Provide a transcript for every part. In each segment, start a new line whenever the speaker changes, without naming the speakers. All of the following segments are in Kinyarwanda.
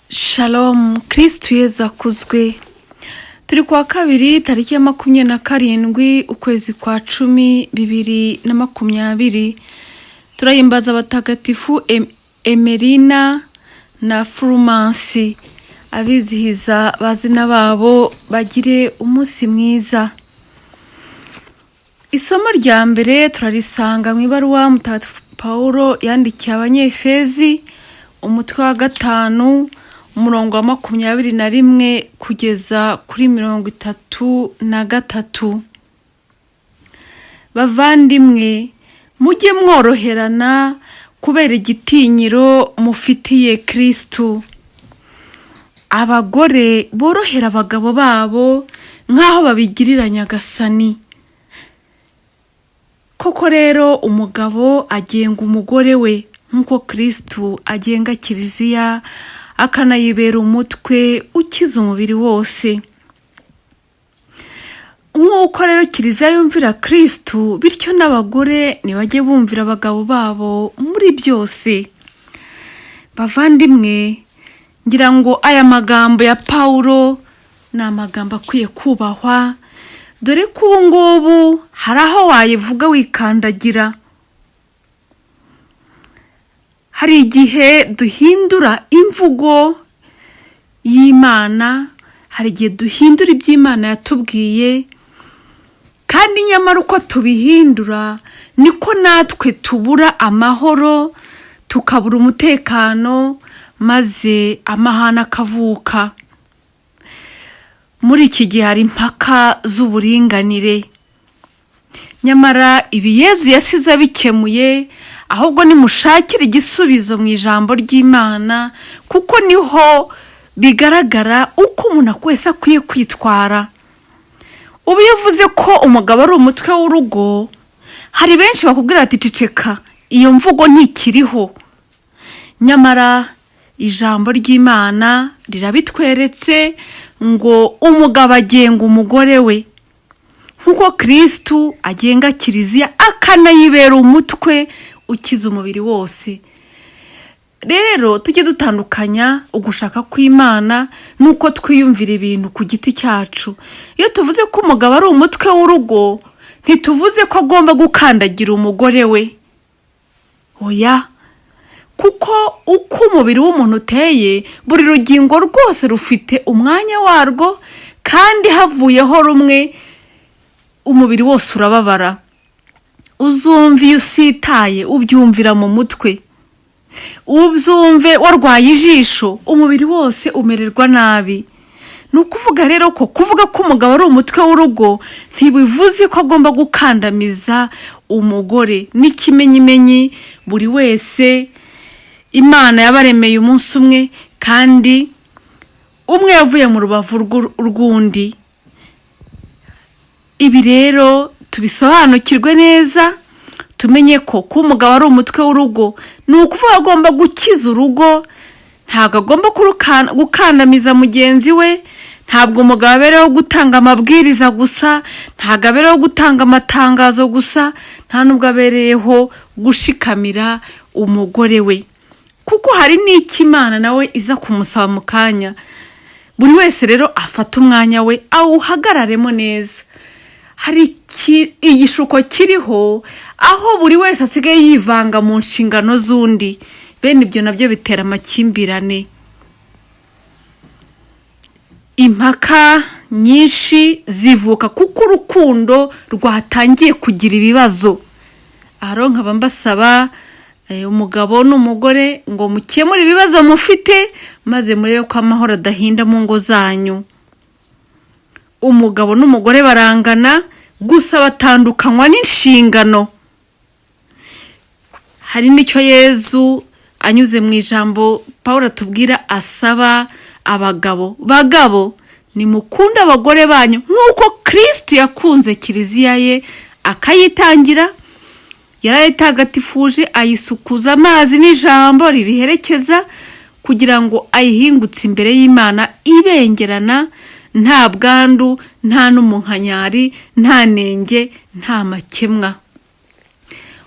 Shalom, Kristu Yezu akuzwe. Turi kuwa kabiri tariki ya 27 ukwezi kwa 10 2020. Turahimbaza abatagatifu Emerina na Furumansi. Abizihiza bazina babo bagire umunsi mwiza. Isomo rya mbere turarisanga mu ibaruwa Mutagatifu Paulo yandikiye Abanyefezi, umutwe wa 5 umurongo wa 21 kugeza kuri 33. Bavandimwe, mujye mworoherana kubera igitinyiro mufitiye Kristu. Abagore borohera abagabo babo nk'aho babigirira Nyagasani. Koko rero umugabo agenga umugore we nk'uko Kristu agenga Kiliziya, akanayibera umutwe ukiza umubiri wose. Nk'uko rero Kiliziya yumvira Kristu, bityo n'abagore ntibajye bumvira abagabo babo muri byose. Bavandimwe, ngira ngo aya magambo ya Paulo ni amagambo akwiye kubahwa, dore ko ubu ngubu hari aho wayivuga wikandagira. Hari igihe duhindura imvugo y'Imana, hari igihe duhindura iby'Imana yatubwiye, kandi nyamara uko tubihindura niko natwe tubura amahoro, tukabura umutekano, maze amahane akavuka. Muri iki gihe hari impaka z'uburinganire, nyamara ibi Yezu yasize abikemuye. Ahubwo nimushakire igisubizo mu ijambo ry'Imana, kuko niho bigaragara uko umuntu wese akwiye kwitwara. Ubu iyo uvuze ko umugabo ari umutwe w'urugo, hari benshi bakubwira bati ceceka, iyo mvugo ntikiriho. Nyamara ijambo ry'Imana rirabitweretse ngo umugabo agenga umugore we nk'uko Kristu agenga Kiliziya, akanayibera umutwe ukiza umubiri wose. Rero tujye dutandukanya ugushaka kw'Imana n'uko twiyumvira ibintu ku giti cyacu. Iyo tuvuze ko umugabo ari umutwe w'urugo, ntituvuze ko agomba gukandagira umugore we. Oya, kuko uko umubiri w'umuntu uteye, buri rugingo rwose rufite umwanya warwo, kandi havuyeho rumwe umubiri wose urababara. Uzumva iyo usitaye ubyumvira mu mutwe, uzumve warwaye ijisho, umubiri wose umererwa nabi. Ni ukuvuga rero ko kuvuga ko umugabo ari umutwe w'urugo ntibivuze ko agomba gukandamiza umugore. N'ikimenyimenyi, buri wese Imana yabaremeye umunsi umwe, kandi umwe yavuye mu rubavu rw'undi. Ibi rero tubisobanukirwe neza, tumenye ko kuba umugabo ari umutwe w'urugo ni ukuvuga agomba gukiza urugo, ntabwo agomba gukandamiza mugenzi we. Ntabwo umugabo abereyeho gutanga amabwiriza gusa, ntabwo abereyeho gutanga amatangazo gusa, nta nubwo abereyeho gushikamira umugore we, kuko hari n'icyo Imana nawe iza kumusaba mu kanya. Buri wese rero afata umwanya we awuhagararemo neza. Hari igishuko kiriho aho buri wese asigaye yivanga mu nshingano z'undi. Bene ibyo nabyo bitera amakimbirane, impaka nyinshi zivuka kuko urukundo rwatangiye kugira ibibazo. Aha rero nkaba mbasaba umugabo n'umugore ngo mukemure ibibazo mufite, maze murebe ko amahoro adahinda mu ngo zanyu. Umugabo n'umugore barangana, gusa batandukanywa n'inshingano. Hari n'icyo Yezu anyuze mu ijambo Paul atubwira, asaba abagabo: "Bagabo, nimukunde abagore banyu nk'uko Kirisitu yakunze Kiliziya ye akayitangira. Yarayitagatifuje, ayisukuza amazi n'ijambo ribiherekeza, kugira ngo ayihingutse imbere y'Imana ibengerana, nta bwandu, nta n'umunkanyari, nta nenge, nta makemwa."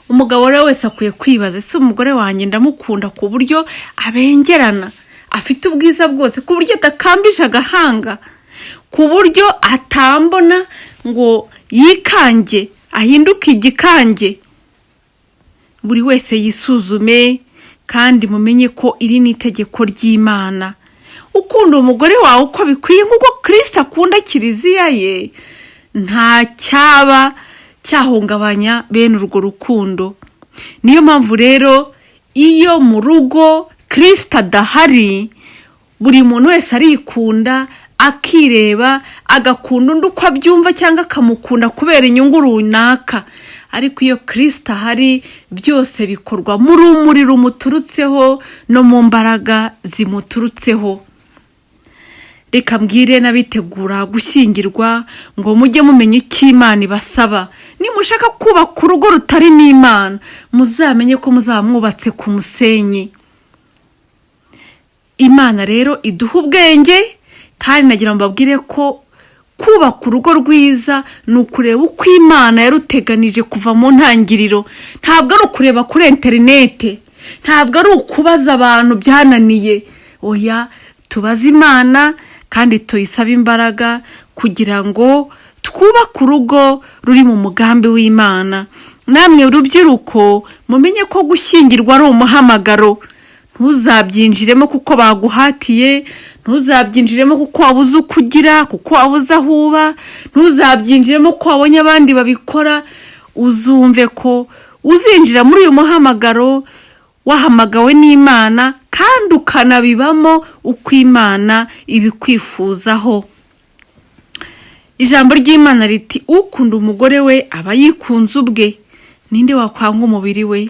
Umugabo rero wese akwiye kwibaza: ese umugore wanjye ndamukunda ku buryo abengerana, afite ubwiza bwose, ku buryo adakambije agahanga, ku buryo atambona ngo yikange, ahinduke igikange? Buri wese yisuzume, kandi mumenye ko iri ni itegeko ry'Imana. Ukunda umugore wawe uko bikwiye nk'uko Kirisita akunda Kiliziya ye, nta cyaba cyahungabanya bene urwo rukundo. Niyo mpamvu rero iyo mu rugo Kirisita adahari, buri muntu wese arikunda, akireba, agakunda undi uko abyumva cyangwa akamukunda kubera inyungu runaka. Ariko iyo Kirisita ahari, byose bikorwa mu rumuri rumuturutseho no mu mbaraga zimuturutseho. Reka mbwire n'abitegura gushyingirwa ngo mujye mumenya icyo Imana ibasaba. Nimushaka kubaka urugo rutarimo Imana, muzamenye ko muzaba mwubatse ku musenyi. Imana rero iduha ubwenge, kandi nagira ngo mbabwire ko kubaka urugo rwiza ni ukureba uko Imana yaruteganije kuva mu ntangiriro. Ntabwo ari ukureba kuri interinete, ntabwo ari ukubaza abantu byananiye. Oya, tubaze Imana kandi tuyisabe imbaraga kugira ngo twubake urugo ruri mu mugambi w'Imana. Namwe rubyiruko, mumenye ko gushyingirwa ari umuhamagaro. Ntuzabyinjiremo kuko baguhatiye, ntuzabyinjiremo kuko wabuze uko ugira, kuko wabuze aho uba, ntuzabyinjiremo kuko wabonye abandi babikora. Uzumve ko uzinjira muri uyu muhamagaro wahamagawe n'Imana, kandi ukanabibamo uko Imana ibikwifuzaho. Ijambo ry'Imana riti: "Ukunda umugore we aba yikunze ubwe. Ninde wakwanga umubiri we?"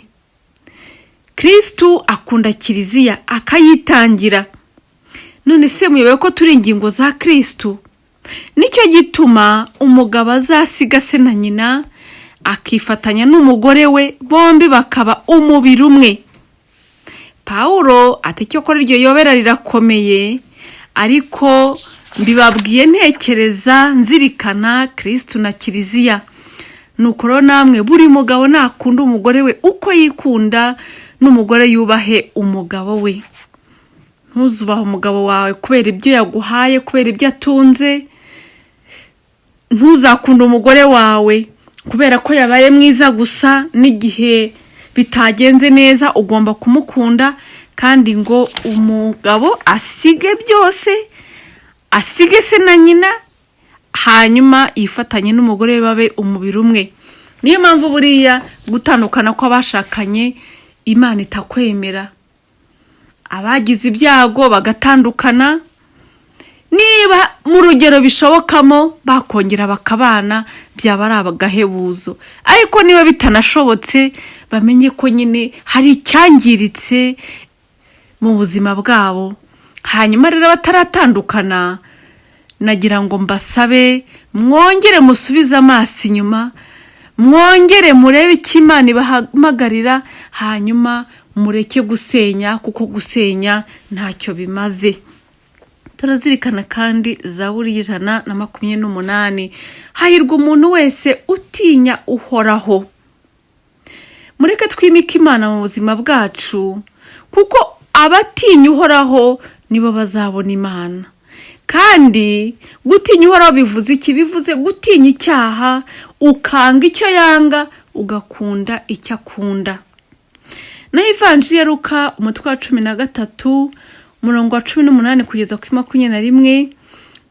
Kirisitu akunda Kiliziya akayitangira. None se muyobewe ko turi ingingo za Kirisitu? Nicyo gituma umugabo azasiga se na nyina, akifatanya n'umugore we, bombi bakaba umubiri umwe. Pawulo ati: "Cyokora iryo yobera rirakomeye, ariko mbibabwiye ntekereza nzirikana Kirisitu na Kiliziya. Nuko rero namwe, buri mugabo nakunda umugore we uko yikunda, n'umugore yubahe umugabo we." Ntuzubahe umugabo wawe kubera ibyo yaguhaye, kubera ibyo atunze. Ntuzakunde umugore wawe kubera ko yabaye mwiza gusa. N'igihe bitagenze neza ugomba kumukunda. Kandi ngo umugabo asige byose, asige se na nyina, hanyuma yifatanye n'umugore we, babe umubiri umwe. Niyo mpamvu buriya gutandukana kw'abashakanye Imana itakwemera. Abagize ibyago bagatandukana, niba mu rugero bishobokamo bakongera bakabana, byaba ari agahebuzo. Ariko niba bitanashobotse, bamenye ko nyine hari icyangiritse. mu buzima bwabo. Hanyuma rero bataratandukana, nagira ngo mbasabe mwongere musubize amaso inyuma, mwongere murebe icyo Imana ibahamagarira, hanyuma mureke gusenya, kuko gusenya ntacyo bimaze. Turazirikana kandi Zaburi y'128: "Hahirwa umuntu wese utinya Uhoraho." Mureke twimike Imana mu buzima bwacu, kuko abatinya Uhoraho nibo bazabona Imana. Kandi gutinya Uhoraho bivuze iki? Bivuze gutinya icyaha, ukanga icyo yanga, ugakunda icyo akunda. Naho Ivanjiri ya Luka, umutwe wa 13, umurongo wa 18 kugeza kuri 21: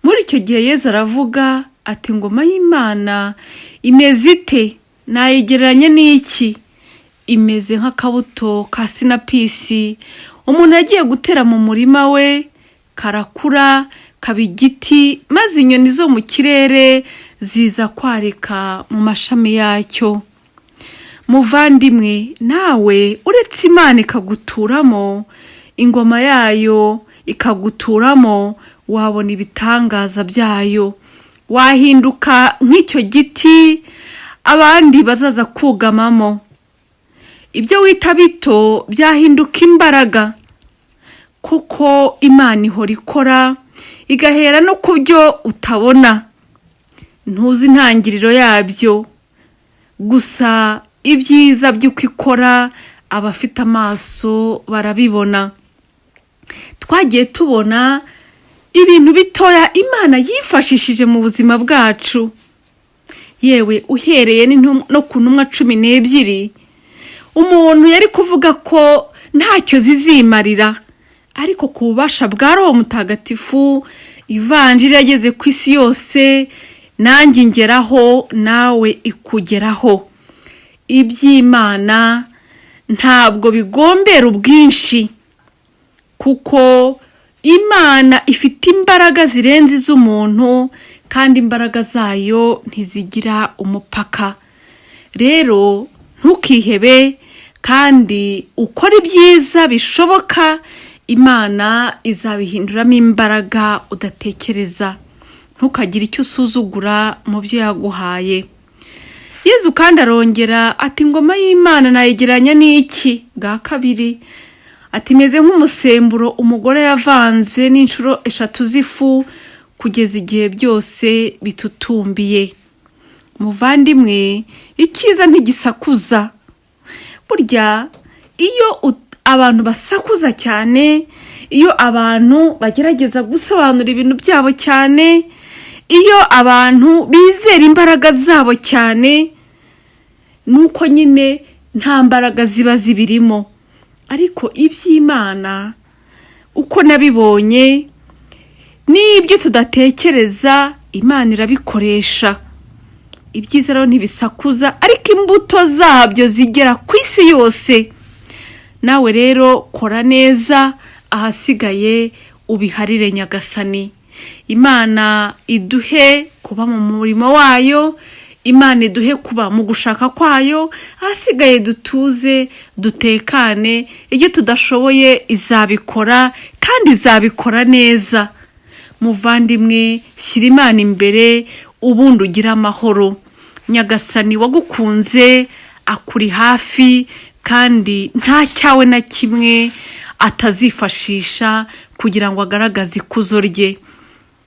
Muri icyo gihe Yezu aravuga ati: "Ingoma y'Imana imeze ite? Nayigereranya n'iki? Imeze nk'akabuto ka sinapisi umuntu yagiye gutera mu murima we, karakura kaba igiti, maze inyoni zo mu kirere ziza kwarika mu mashami yacyo." Muvandimwe, nawe uretse Imana ikaguturamo, ingoma yayo ikaguturamo, wabona ibitangaza byayo, wahinduka nk'icyo giti abandi bazaza kugamamo. Ibyo wita bito byahinduka imbaraga, kuko Imana ihora ikora, igahera no ku byo utabona, ntuzi intangiriro yabyo. Gusa ibyiza by'uko ikora, abafite amaso barabibona. Twagiye tubona ibintu bitoya Imana yifashishije mu buzima bwacu, yewe uhereye no ku ntumwa 12, umuntu yari kuvuga ko ntacyo zizimarira, ariko ku bubasha bwa Roho Mutagatifu Ivanjiri yageze ku isi yose, nanjye ingeraho, nawe ikugeraho. Iby'Imana ntabwo bigombera ubwinshi, kuko Imana ifite imbaraga zirenze iz'umuntu, kandi imbaraga zayo ntizigira umupaka. Rero ntukihebe, kandi ukore ibyiza bishoboka, Imana izabihinduramo imbaraga udatekereza. Ntukagire icyo usuzugura mu byo yaguhaye. Yezu kandi arongera ati: "Ingoma y'Imana nayigereranya n'iki?" Bwa kabiri ati: "Imeze nk'umusemburo umugore yavanze n'inshuro eshatu z'ifu, kugeza igihe byose bitutumbiye." Muvandimwe, icyiza ntigisakuza. Burya iyo abantu basakuza cyane, iyo abantu bagerageza gusobanura ibintu byabo cyane, iyo abantu bizera imbaraga zabo cyane, nuko nyine nta mbaraga ziba zibirimo. Ariko iby'Imana, uko nabibonye, n'ibyo tudatekereza Imana irabikoresha. Ibyiza rero ntibisakuza, ariko imbuto zabyo zigera ku isi yose. Nawe rero kora neza, ahasigaye ubiharire Nyagasani. Imana iduhe kuba mu murimo wayo, Imana iduhe kuba mu gushaka kwayo, ahasigaye dutuze, dutekane. Ibyo tudashoboye izabikora, kandi izabikora neza. Muvandimwe, shyira Imana imbere, ubundi ugire amahoro. Nyagasani wagukunze akuri hafi, kandi nta cyawe na kimwe atazifashisha kugira ngo agaragaze ikuzo rye.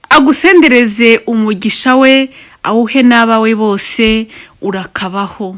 Agusendereze umugisha we, awuhe n'abawe bose. Urakabaho.